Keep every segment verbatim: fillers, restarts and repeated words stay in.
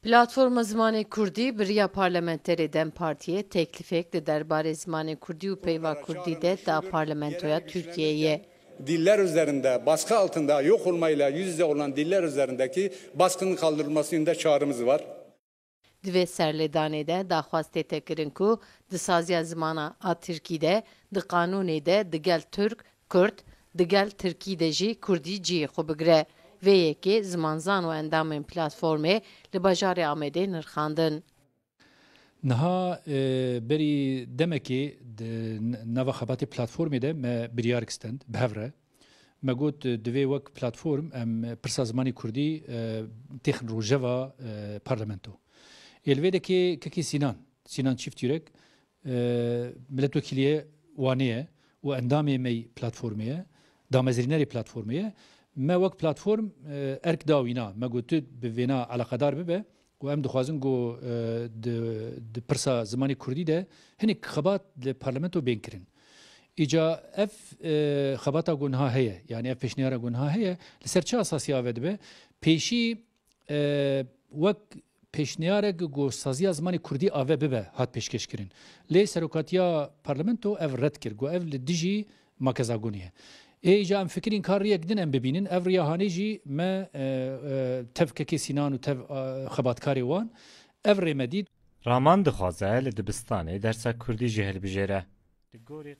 Platforma Zimanê Kurdî bi riya parlamenterê DEM Partiyê teklîfek di derbarê zimanê kurdî û peyva kurdî de da parlamentoya Tirkiyeyê. Diller üzerinde baskı altında yok olmayla yüz yüze olan diller üzerindeki baskının kaldırılması yönünde çağrımız var. Di vê serlêdanê de daxwaz tête kirin ku di saziya zimana a tirkî de, di qanûnê de digel tirk, kurd, digel tirkî de jî kurdî cihê xwe bigire. Vê yekê zimanzan û endamên platformê li bajarê Amedê nirxandin. Niha, e, berî demekê di n-, nava xebatê platformê de me biryarek stend bi hev re. Me got, e, divê wek platform em pirsa zimanê kurdî, e, têxin rojeva, e, parlamento. Ê li vê dekê kekê Sînan, Sînan Çîftyurek, e, miletwekîliyê Wanê ye û endamê me yî platformê ye, damezrînerê platformê ye. Me wek platform, e, erk da wîna. Me got, tu bi vêna eleqedar bibe û em dixwazin ku, e, di, di pirsa zimanê kurdî de hinek xebat li parlamento bên kirin. Îca ev, e, xebata ku niha heye, yanî ev pêşniyara ku niha heye, li ser çi esasî ave dibe? Pêşî, e, wek pêşniyarek ku saziya zimanê kurdî ave bibe, hat pêşkêş kirin. Lê serokatiya parlamento ev red kir, ku ev li dijî makezagonî ye. Ê îca em fikirîn ka riyek din em bibînin, ev riya hanê jî me, e, e, tev kekê Sînan û tev, e, xebatkarê wan, ev rê me dît. Raman dixwaze li dibistanê dersa kurdî jî hilbijêre.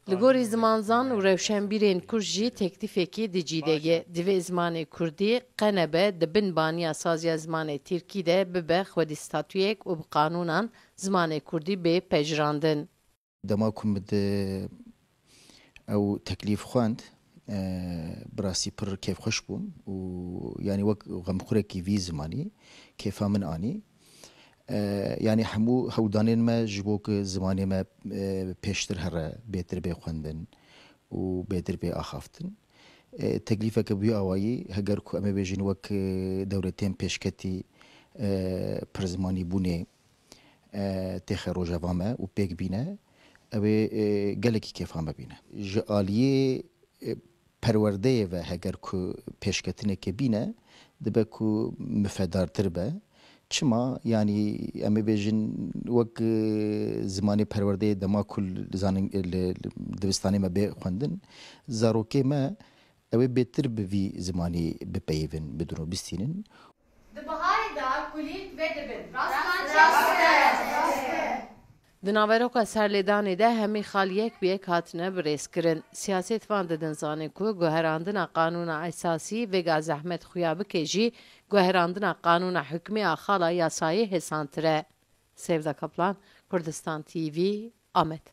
Li gorî zimanzan û rewşenbîrên kurd jî teklîfekî di cî de ye. Divê zimanê kurdî qe nebe di bin baniya saziya zimanê tirkî de bibe xwedî statuyek û bi qanûnan zimanê kurdî bê pejirandin. Dema ku min di ew teklîf xwend, e, bi rastî pir kêfxweş bûm û yanî wek xemxurekî vî zimanî kêfa min anî. E, yanî hemû hewldanên me ji bo ku zimanê me, e, pêştir here, bêtir bê xwendin û bêtir bê axaftin. E, teklîfeke bi wî awayî, heger ku em ê bêjin wek, e, dewletên pêşketî, e, pirzimanîbûnê, e, têxe rojeva me û pêk bîne, ew ê, e, gelekî kêfa me bîne. Ji aliyê, e, perwerdeyê ve heger ku pêşketineke bîne, dibe ku mifedartir be. Çima? Yanî em ê bêjin wek, e, zimanê perwerdeyê dema ku li zanin-, li, li dibistanê me bê xwendin, zarokê me ew ê bêtir bi vî zimanî bipeyivin, bidin û bistînin. Di biharê de kulîlk vedibin. Rast an çi? Rast e. Di naveroka serlêdanê de hemî xal yek bi yek hatine birêzkirin. Siyasetvan didin zanîn ku guherandina qanûna esasî vêga zehmet xuya bike jî guherandina qanûna hukmî a xala yasayê hêsantir e. Sevda Kaplan, Kurdistan T V, Amed.